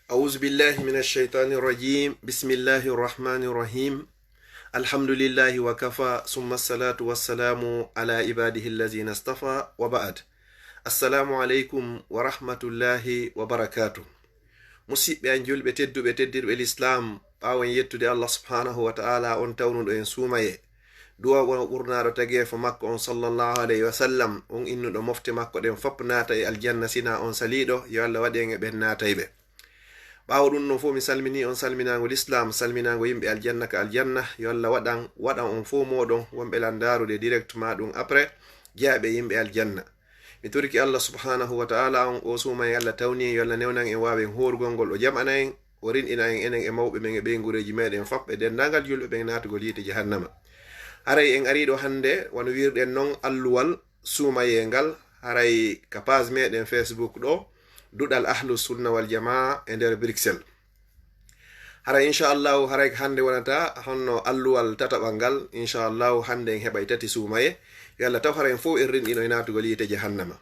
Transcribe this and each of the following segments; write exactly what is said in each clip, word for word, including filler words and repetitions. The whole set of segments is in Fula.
أعوذ بالله من الشيطان الرجيم. بسم الله الرحمن الرحيم. الحمد لله وكفى، ثم الصلاة والسلام على عباده الذين اصطفى، وبعد. السلام عليكم ورحمة الله وبركاته. Musiɓɓe an julɓe tedduɓe, teddirɓe Lislaam, ɓaawo en yettude Allah subhanahu wa ta'ala, on tawnuɗo en suumaye, duwa on ɓurnaaɗo tageefo makko on sallallahu alayhi wa sallam, on innuɗo mofte makko ɗen fop naata e aljanna, sina on saliiɗo, yo Allah waɗ en e ɓen naatayɓe. Ɓaawo ɗum non fof, mi salminii on salminaango Lislaam, salminaango yimɓe aljanna ka aljanna. Yo Allah waɗan, waɗan on fof mooɗon wonɓe lan ndaarude direct ma ɗum après, jeyaaɓe yimɓe aljanna. Mi torike Allah subhanahu wa ta'ala on o suuma en, Allah tawni en, yo Allah newnan en waawen hoorugol ngol, o jam'ana en, o rinɗina en enen e mawɓe men e ɓeynguureeji meɗen fop e denndaangal julɓe ɓen naatugol yiite jahannama. Haray en arii ɗo hannde, wano wiirɗen non, alluwal suumayee ngal, haray ka page meɗen Facebook ɗo, Duɗal Ahlu Sunna wal Jamaa e nder Bruxelles. Haray, inchallahu, haray hannde wonata honno alluwal tataɓal ngal. Inchallahu, hannde en heɓay tati suumaye. Yo Allah taw haray en fof en rinɗino e naatugol yiite jahannama.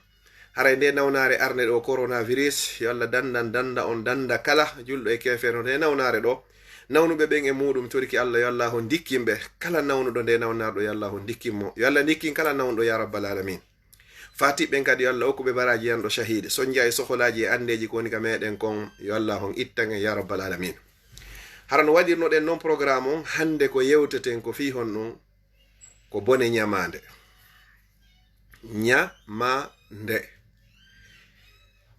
Haray nde nawnaare arnde ɗo, coronavirus, yo Allah dandan, danda on, danda kala julɗo e keefeero nde nawnaare ɗo. Nawnuɓe ɓen e muɗum, toriki Allah, yo Allah on ndikkin ɓe. Kala nawnuɗo nde nawnaare ɗo, yo Allah on ndikkin mo. Yo Allah ndikkin kala nawnuɗo, ya rabbal alamin. Faatiɓe ɓen kadi, yo Allah okku ɓe baraaji yanɗo cahiide, sonja e soholaaji e anndeeji ko woni ka meɗen kon, yo Allah on ittan en, ya rabbal alamin. Hara no waɗirnoɗen non programme on, hannde ko yewteten ko fii honɗum? Ko bone ñamaande. Ñamaande.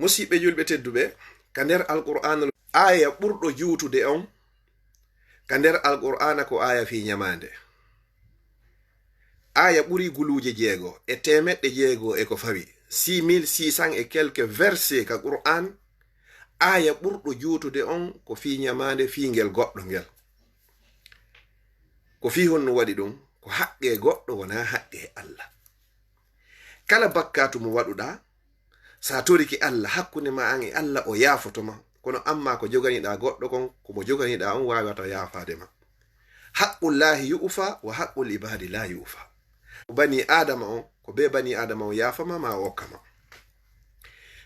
Musiɓɓe julɓe tedduɓe, ka nder Alqur'aanul, aaya ɓurɗo juutude on ka nder Alqur'aana ko aaya fii ñamaande. Aaya ɓuri guluuje jeego e teemeɗɗe jeego e ko fawi, six mille six cents et quelques versets ka Qur'aan, aaya ɓurɗo juutude on ko fii ñamaande, fii ngel goɗɗo ngel. Ko fii honno waɗi ɗum? Ko haqqee goɗɗo, wonaa haqqee Allah. Kala bakkaatu mo waɗuɗaa, sa torike Allah, hakkunde ma an e Allah, o yaafoto ma. Kono amma ko joganiɗaa goɗɗo kon, ko mo joganiɗaa on waawata yaafaade ma. Haqqullahi yu'fa wa haqqul ibaadi la yu'fa. Ko bani Aadama on, ko be bani Aadama on yaafama, ma o okkama.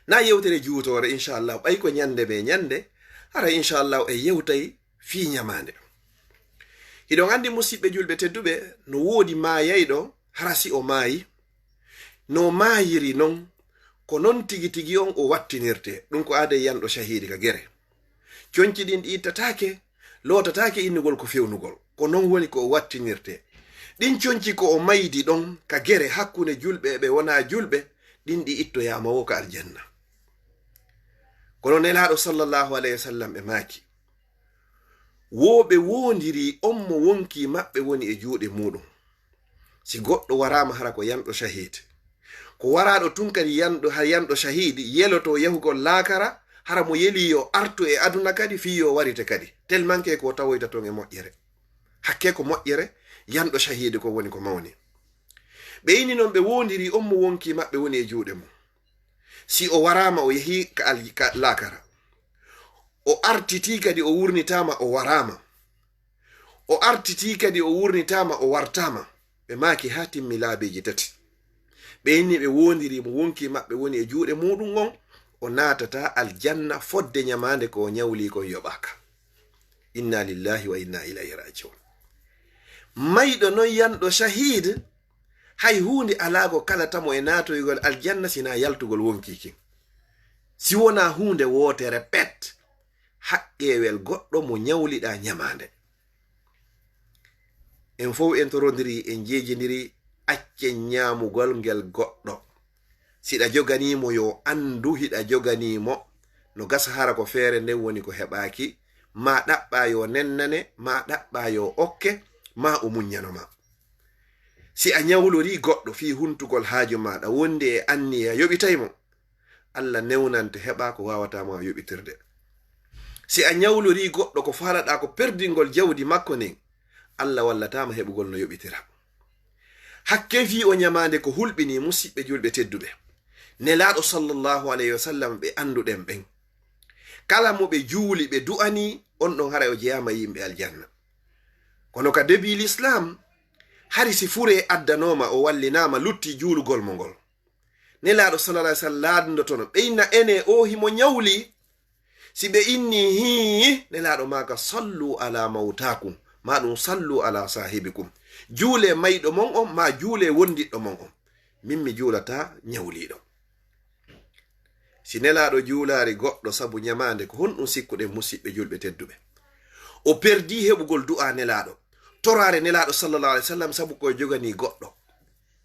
Na yewtere juutoore, inchallah, ɓay ko ñande be ñande, hara inchallah e yewtay fii ñamaande. Hiɗon anndi, musiɓɓe julɓe tedduɓe, no woodi maayayɗo, hara si o maayi, no maayiri non, ko non tigi tigi on o wattinirte. Ɗum ko aadee yanɗo cahiidi ka gere. Conci ɗin ɗi ittataake, lootataake innugol ko fewnugol. Ko non woni ko o wattinirte. Ɗin conci ko o maydi ɗon ka gere hakkunde julɓe e ɓe wonaa julɓe, ɗin ɗi ittoyaama wo ka aljanna. Kono Nelaaɗo sallallahu alayhi wa sallam ɓe maaki, wo ɓe woondiri on mo wonkii maɓɓe woni e juuɗe muuɗum. Si goɗɗo waraama hara ko yanɗo cahiid, ko waraaɗo tun kadi yanɗo, ha yanɗo cahiidi, yeloto yahugol laakara, hara mo yelii yo artu e aduna kadi, fii yo warite kadi. Tellement que ko tawoyta ton e moƴƴere. Hakkee ko moƴƴere, yanɗo cahiidi ko woni ko mawni. Ɓe ini non ɓe woondiri on mo wonkii maɓɓe woni e juuɗe mum. Si o waraama, o yehii ka al-, ka laakara. O artitii kadi, o wurnitaama, o waraama. O artitii kadi, o wurnitaama, o wartaama. Ɓe maaki haa timmi laabiiji tati. Ɓe inni ɓe woondiri mo wonkii maɓɓe woni e juuɗe muuɗum on, o naatataa aljanna fodde ñamaande ko o ñawlii kon yoɓaaka. Inna lillahi wa inna ilayhi raji'un. Mayɗo non yanɗo cahiid, hay huunde alaa ko kalata mo e naatoygol aljanna sinaa yaltugol wonkii kin. Si wonaa huunde wootere pet, haqqeewel goɗɗo mo ñawliɗaa ñamaande. En fow en torondirii, en jeejindirii, accen ñaamugol ngel goɗɗo. Si ɗa joganii mo, yo anndu hiɗa joganii mo. No gasa hara ko feere nden woni ko heɓaaki, maa ɗaɓɓaa yo nennane, maa ɗaɓɓaa yo okke, maa o muññano ma. Si a ñawlorii goɗɗo fii huntugol haaju maaɗa, wondi e anniya yoɓitay mo, Allah newnante heɓaa ko waawataa mo a yoɓitirde. Si a ñawlorii goɗɗo ko faalaɗaa ko perdingol jawdi makko ndin, Allah wallataa ma heɓugol no yoɓitira. Hakkee fii o ñamaande ko hulɓinii, musiɓɓe julɓe tedduɓe. Nelaaɗo sallallahu alayhi wa sallam ɓe annduɗen ɓen. Kala mo ɓe juuli, ɓe du'anii, on ɗon haray o jeyaama yimɓe aljanna. Kono ka début l'islam, hari si furee addanooma, o wallinaama, lutti juulugol mo ngol. Nelaaɗo sallallahu alayhi wa sallam laandotono, ɓeyna ene o himo ñawli, Si ɓe inni hii, Nelaaɗo maaka, "Sallu ala mawtaakum," maa ɗum, "Sallu ala saahibikum." Juulee mayɗo mon on, maa juulee wondiɗɗo mon on. Min mi juulataa ñawliiɗo. Si Nelaaɗo juulaali goɗɗo sabu ñamaande, ko honɗum sikkuɗen, musiɓɓe julɓe tedduɓe? O perdii heɓugol du'aa Nelaaɗo, toraare Nelaaɗo sallallahu alaihi wasallam sabu ko o joganii goɗɗo.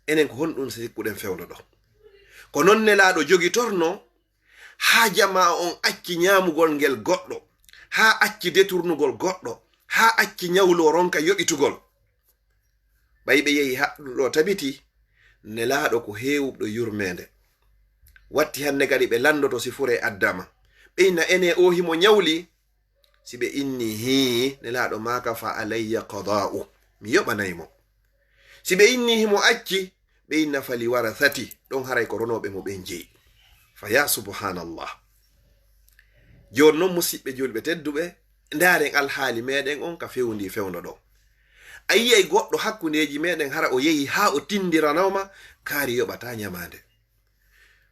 Enen ko honɗum sikkuɗen fewndo ɗo? Ko non Nelaaɗo jogitornoo, haa jamaa on acci ñaamugol ngel goɗɗo, haa acci deturnugol goɗɗo, haa acci ñawlo ronka yoɓitugol. Ɓay ɓe yehi haɗɗum ɗo tabiti, Nelaaɗo ko heewuɗo yurmeende. Watti hannde kadi ɓe lanndoto si furee addama. Ɓe inna, "Enee, oo himo ñawli?" Si ɓe inni, "Hii," Nelaaɗo maaka, "Fa alayya qadaa'u." Mi yoɓanay mo. Si ɓe inni, "Himo acci," ɓe inna, "Fali warasati." Ɗon haray ko ronooɓe mo ɓen jeyi. Fa yaa subhanallah. Jooni non, musiɓɓe julɓe tedduɓe, ndaaren alhaali meɗen on ka fewndii fewndo ɗo. A yi'ay goɗɗo hakkundeeji meɗen, hara o yehi haa o tindiranooma, kaari yoɓataa ñamaande.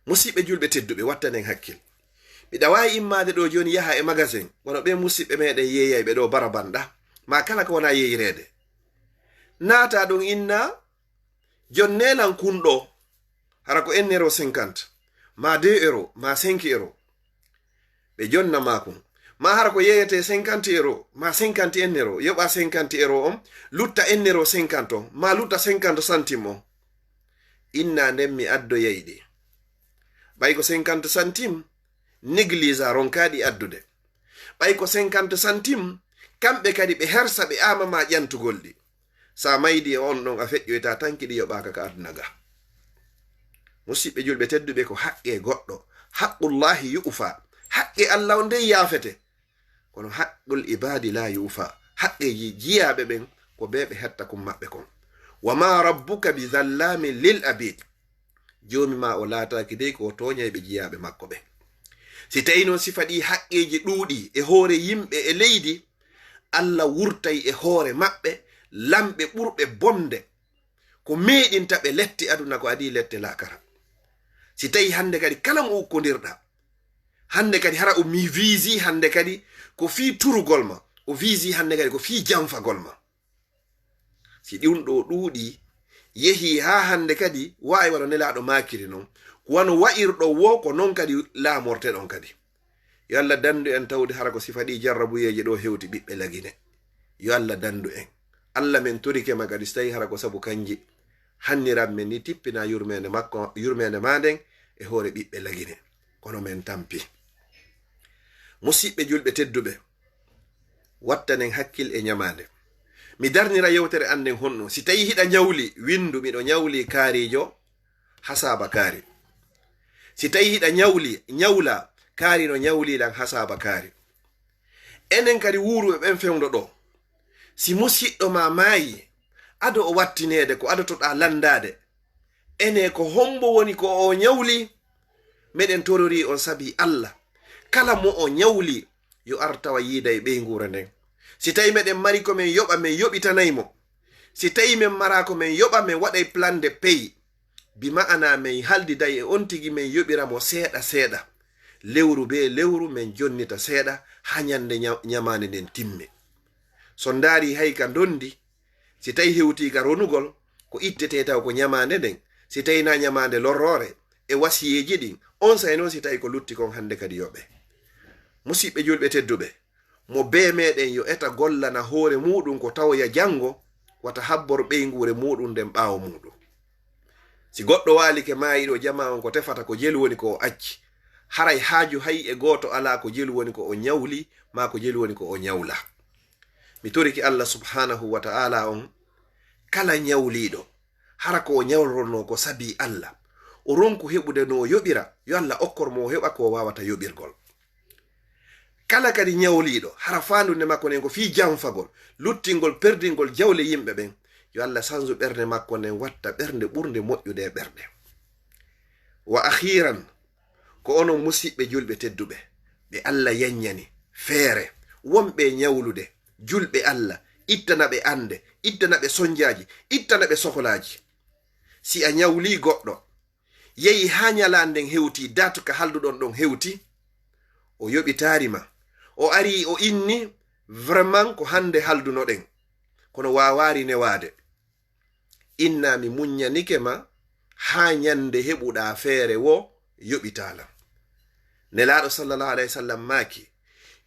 Musiɓɓe julɓe tedduɓe, wattanen hakkil. Miɗa waawi immaade ɗo jooni, yaha e magasin, wano ɓee musiɓɓe meɗen yeeyayɓe ɗo barabanɗa, maa kala ko wonaa yeeyireede. Naata ɗon inna, "Jonnee lan kun ɗo, hara ko un euro cinquante, maa deux euros, maa cinq euros." Ɓe jonna maa kun. Maa hara ko yeeyetee cinquante euros, maa cinquante un euro, yoɓa cinquante euros on, lutta un euro cinquante on, maa lutta cinquante centimes on. Inna nden mi addoyay ɗi. Ɓay ko cinquante centimes, négligea ronkaa ɗi addude. Ɓay ko cinquante centimes, kamɓe kadi ɓe hersa, ɓe aama maa ƴantugol ɗi. Sa maydi e on ɗon, a feƴƴoyta tan, kiɗi yoɓaaka ka aduna ga. Musiɓɓe julɓe tedduɓe, ko haqqe goɗɗo, haqqullahi yu'fa, haqqe Allah on dey yaafete. Kono haqqul ibadi la yu'fa, haqqeeji jiyaaɓe ɓen, ko ɓe ɓe hetta kun maɓɓe kon. Wa ma rabbuka bi zallamin lil abid. Joomi maa o laataaki dey ko o tooñay ɓe jiyaaɓe makko ɓe. Si tawi non sifa ɗi haqqeeji ɗuuɗi e hoore yimɓe e leydi, Allah wurtay e hoore maɓɓe lamɓe ɓurɓe bonde, ko meeɗinta ɓe lette aduna ko adii lette laakara. Si tawi hannde kadi kala mo ukkondirɗa, hannde kadi hara o mi visi hannde kadi ko fii turugol ma, o visi hannde kadi ko fii janfagol ma. Si ɗum ɗo ɗuuɗi, yehi haa hannde kadi, waawi wano Nelaaɗo maakiri non. Ko wano wa'irɗo wo, ko non kadi laamorteɗon kadi. Yo Allah dandu en tawde hara ko sifa ɗi jarrabuyeeji ɗo hewti ɓiɓɓe Lagine. Yo Allah dandu en. Allah, men torike ma kadi, si tawi hara ko sabu kanji, hanniran men ni, tippina yurmeende makko, yurmeende ma nden e hoore ɓiɓɓe Lagine. Kono men tampi. Musiɓɓe julɓe tedduɓe, wattanen hakkil e ñamaande. Mi darnira yewtere an nden honno. Si tawi hiɗa ñawli, windu, "Miɗo ñawli kaarijo, hasaaba kaari." Si tawi hiɗa ñawli, ñawla, "Kaari no ñawli lan, hasaaba kaari." Enen kadi wuuruɓe ɓen fewndo ɗo. Si musiɗɗo ma maayi, ado o wattineede, ko adotoɗaa lanndaade, ene ko hombo woni ko o ñawli? Meɗen torori on sabi Allah, kala mo o ñawli, yo ar tawa yiida e ɓeynguure nden. Si tawi meɗen mari ko men yoɓa, men yoɓitanay mo. Si tawi men mara ko men yoɓa, men waɗay plan de pay. Bi ma'ana men haldiday e on tigi, men yoɓira mo seeɗa seeɗa. Lewru be lewru men jonnita seeɗa, haa ñande ña-, ñamaande nden timmi. So ndaari hay ka ndondi, si tawi hewti ka ronugol, ko ittete taw ko ñamaande nden. Si tawi na ñamaande lorroore, e wasiyeeji ɗin, on say non si tawi ko lutti kon hannde kadi yoɓe. Musiɓɓe julɓe tedduɓe, mo bee meɗen yo eta gollana hoore muɗum ko tawoya janngo, wata habbor ɓeynguure muɗum nden ɓaawo muɗum. Si goɗɗo waalike maayi ɗo, jamaa on ko tefata ko jelu woni ko o acci. Haray haaju hay e gooto alaa ko jelu woni ko o ñawli, maa ko jelu woni ko o ñawla. Mi toriki Allah subhanahu wa ta'ala on, kala ñawliiɗo, hara ko o ñawlornoo ko sabi Allah, o ronku heɓude no o yoɓira, yo Allah okkor mo o heɓa ko o waawata yoɓirgol. Kala kadi ñawliiɗo, hara faandude makko nden ko fii janfagol, luttingol, perdingol jawle yimɓe ɓen, yo Allah sansu ɓernde makko nden, watta ɓernde ɓurnde moƴƴude e ɓerɗe. Wa akhiran, ko onon musiɓɓe julɓe tedduɓe, ɓe Allah yanñani feere, wonɓe e ñawlude, julɓe Allah, ittana ɓe annde, ittana ɓe sonjaaji, ittana ɓe sokolaaji. Si a ñawlii goɗɗo, yehi haa ñalaande nden hewti, dat ka halduɗon ɗon hewti, o yoɓitaari ma, O ari, o inni, vraiment ko hannde haldunoɗen, kono waawaari newaade. Inna mi muññanike ma haa ñande heɓuɗaa feere wo yoɓitaa lan. Nelaaɗo sallallahu alayhi wa sallam maaki,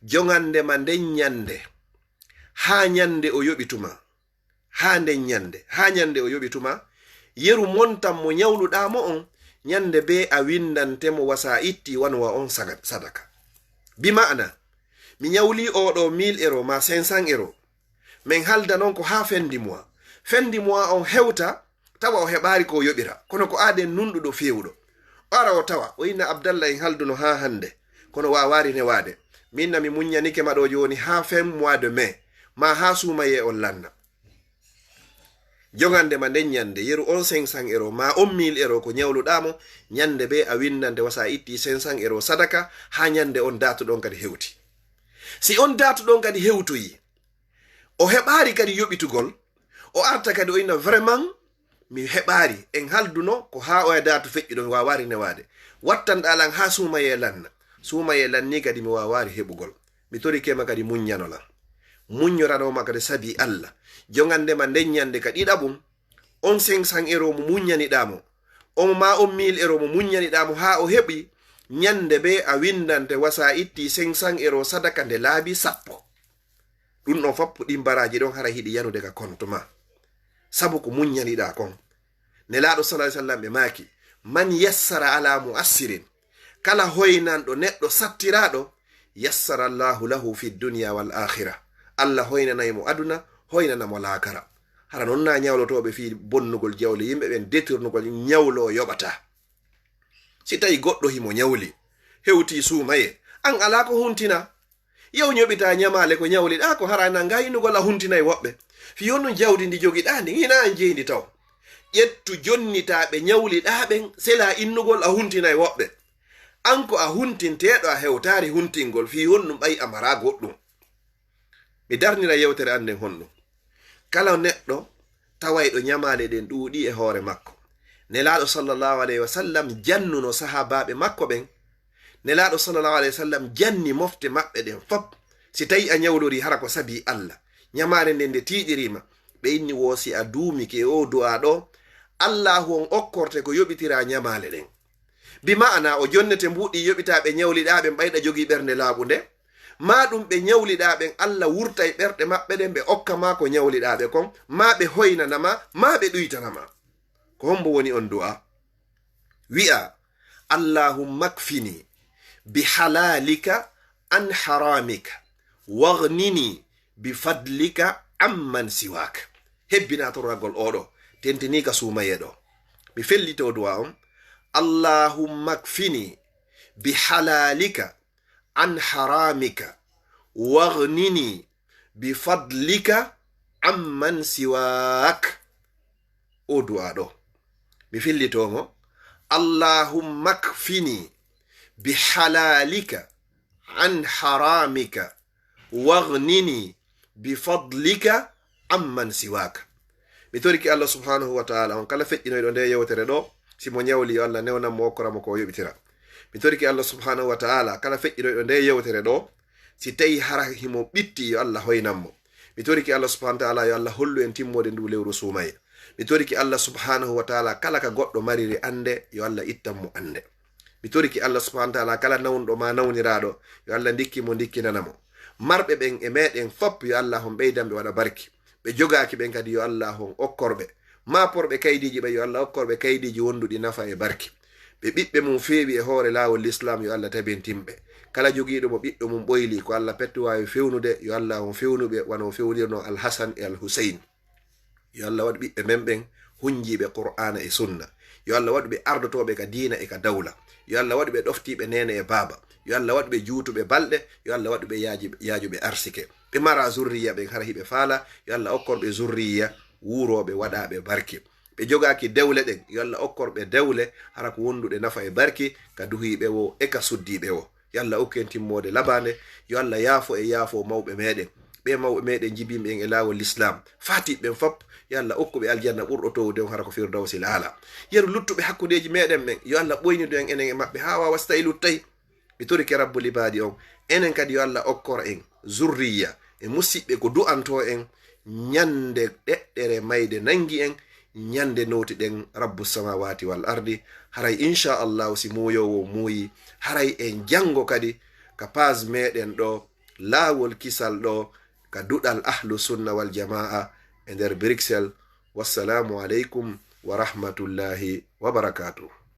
joŋande ma nden ñande, haa ñande o yoɓituma, haa nden ñande, haa ñande o yoɓituma, yeru montan mo ñawluɗaa mo on, ñande bee a winndante mo wasa itti wano wa on saga-, sadaka. Bi ma'ana, mi ñawli oo ɗoo mille euro maa cinq cents euro. Men halda non ko haa fin du mois. Fin du mois on hewta, tawa o heɓaari ko o yoɓira. Kono ko aaden nunɗuɗo feewuɗo. O ara o tawa, o inna Abdallah en halduno haa hannde. Kono waawaari newaade. Min na mi muññanike ma ɗoo jooni haa fin mois de mai. Maa haa suumayee on lanna. Joŋande ma nden ñande, yeru on cinq cents euro, maa on mille euro ko ñawluɗaa mo, ñande bee a winndante wasa itti cinq cents euro sadaka, haa ñande on daatuɗon kadi hewti. Si on daatuɗon kadi hewtoyi, o heɓaari kadi yoɓitugol, o arta kadi o inna vraiment mi heɓaari, en halduno ko haa oya daatu feƴƴuɗon, waawaari newaade. Wattanɗaa lan haa suumayee lanna. Suumayee lannii kadi mi waawaari heɓugol. Mi torike ma kadi muññano lan. Muññoranoo ma kadi sabi Alla. Joŋande ma nden ñande ka ɗiɗaɓum, on cinq cents euro mo muññaniɗaa mo, on maa on mille euro mo muññaniɗaa mo haa o heɓi, ñande bee a winndante wasa itti cinq cents euro sadaka nde laabi sappo. Ɗum ɗon fop ɗin baraaji ɗon hara hiɗi yanude ka konto ma. Sabu ko muññaniɗaa kon. Nelaaɗo sallallahu alayhi wa sallam ɓe maaki, "Man yassara ala mu'assirin." Kala hoynanɗo neɗɗo sattiraaɗo, yassara Allahu lahu fi dunya wal akhira. Allah hoynanay mo aduna, hoynana mo laakara. Hara non na ñawlotooɓe fii bonnugol jawle yimɓe ɓen, detirnugol ñawlo o yoɓata. Si tawi goɗɗo himo ñawli, hewti suumaye, an alaa ko huntina. Yow ñoɓitaa ñamaale ko ñawliɗaa ko, hara na ngaynugol a huntinay woɓɓe. Fii honɗun jawdi ndi jogiɗaa ndin, hinaa an jeyndi taw. Ƴettu jonnitaaɓe ñawliɗaa ɓen, selaa innugol a huntinay woɓɓe. An ko a huntinteeɗo, a hewtaari huntingol, fii honɗun ɓay a maraa goɗɗun. Mi darnira yewtere an nden honɗun. Kala neɗɗo tawayɗo ñamaale ɗen ɗuuɗi e hoore makko. Nelaaɗo sallallahu alayhi wa sallam jannuno sahaabaaɓe makko ɓen. Nelaaɗo sallallahu alayhi wa sallam janni mofte maɓɓe ɗen fop. Si tawi a ñawlori hara ko sabi Allah, ñamaale nden nde tiiɗiriima, ɓe inni wo si a duumike e oo du'aa ɗoo, Allaahu on okkorte ko yoɓitiraa ñamaale ɗen. Bi ma'ana o jonnete mbuuɗi yoɓitaa ɓe ñawliɗaa ɓen ɓayɗa jogii ɓernde laaɓunde, maa ɗum ɓe ñawliɗaa ɓen Allah wurtay ɓerɗe maɓɓe ɗen ɓe okka maa ko ñawliɗaa ɓe kon, maa ɓe hoynana ma, maa ɓe ɗuytana ma. Ko hombo woni on du'aa? Wi'a, "Allahumma kfini bi halalika an haramika, waghnini bi fadlika amman siwak." Hebbinaa torragol oo ɗoo, tentinii ka suumayee ɗoo. Mi fellitoo du'aa on, "Allahumma kfini bi halalika an haramika, waghnini bi fadlika amman siwak." O du'aa ɗoo. Mi fellitoo mo, "Allahumma kfini bi halalika an haramika, waghnini bi fadlika amman siwaka." Mi torike Allah subhanahu wa ta'ala, on kala feƴƴinoyɗo nde yewtere ɗoo, si mo ñawli, yo Allah newnan mo, okkora mo ko o yoɓitira. Mi torike Allah subhanahu wa ta'ala, kala feƴƴinoyɗo nde yewtere ɗoo, si tawi hara himo ɓitti, yo Allah hoynan mo. Mi torike Allah subhanahu wa ta'ala, yo Allah hollu en timmoode ndu lewru suumaye. Mi torike Allah subhanahu wa ta'ala, kala ka goɗɗo mariri annde, yo Allah ittan mo annde. Mi torike Allah subhanahu wa ta'ala, kala nawnuɗo maa nawniraaɗo, yo Allah ndikki mo, ndikkinana mo. Marɓe ɓen e meɗen fop, yo Allah on ɓeydan ɓe, waɗa barki. Ɓe jogaaki ɓen kadi, yo Allah on okkor ɓe. Maaporɓe kaydiiji ɓen, yo Allah okkor ɓe kaydiiji wonduɗi nafa e barki. Ɓe ɓiɓɓe mum feewi e hoore laawol Lislaam, yo Allah tabintin ɓe. Kala jogiiɗo mo ɓiɗɗo mum ɓoyli, ko Allah pettuwaawi fewnude, yo Allah on fewnu ɓe, wano o fewnirno Al Hasan e Al Huseyn. Yo Allah waɗu ɓiɓɓe men ɓen hunjiiɓe Qur'aana e Sunna. Yo Allah waɗu ɓe ardotooɓe ka diina e ka dawla. Yo Allah waɗu ɓe ɗoftiiɓe neene e baaba. Yo Allah waɗu ɓe juutuɓe balɗe. Yo Allah waɗu ɓe yaaji-, yaajuɓe arsike. Ɓe mara zurriya ɓen hara hiɓe faala. Yo Allah okkor ɓe zurriya wuurooɓe waɗaaɓe barke. Ɓe jogaaki dewle ɗen. Yo Allah okkor ɓe dewle hara ko wonduɗe nafa e barke ka duhiiɓe wo e ka suddiiɓe wo. Yo Allah okku en timmoode labaande. Yo Allah yaafo e yaafo mawɓe meɗen. Ɓe mawɓe meɗen jibinɓe en e laawol Lislaam. Faatiiɓe ɓen fop, yo Allah okku ɓe aljanna ɓurɗo towde on hara ko Firdawsil Aala. Yeru luttuɓe hakkundeeji meɗen ɓen, yo Allah ɓoynidu en enen e maɓɓe haa waawa si tawi luttay. Mi torike Rabbul Ibaadi on, Enen kadi yo Allah okkor en zurriya e musiɓɓe ko du'anto en ñande ɗeɗɗere mayde nangi en, ñande nowtiɗen Rabbu samawati wal ardi. Haray inchallahu si muuyowo muuyi, haray en janngo kadi ka page meɗen ɗo, Laawol Kisal ɗo, ka duɗal Ahlu Sunna wal Jamaa e nder Bruxelles. Wassalamu aleykum wa rahmatullahi wa barakatuh.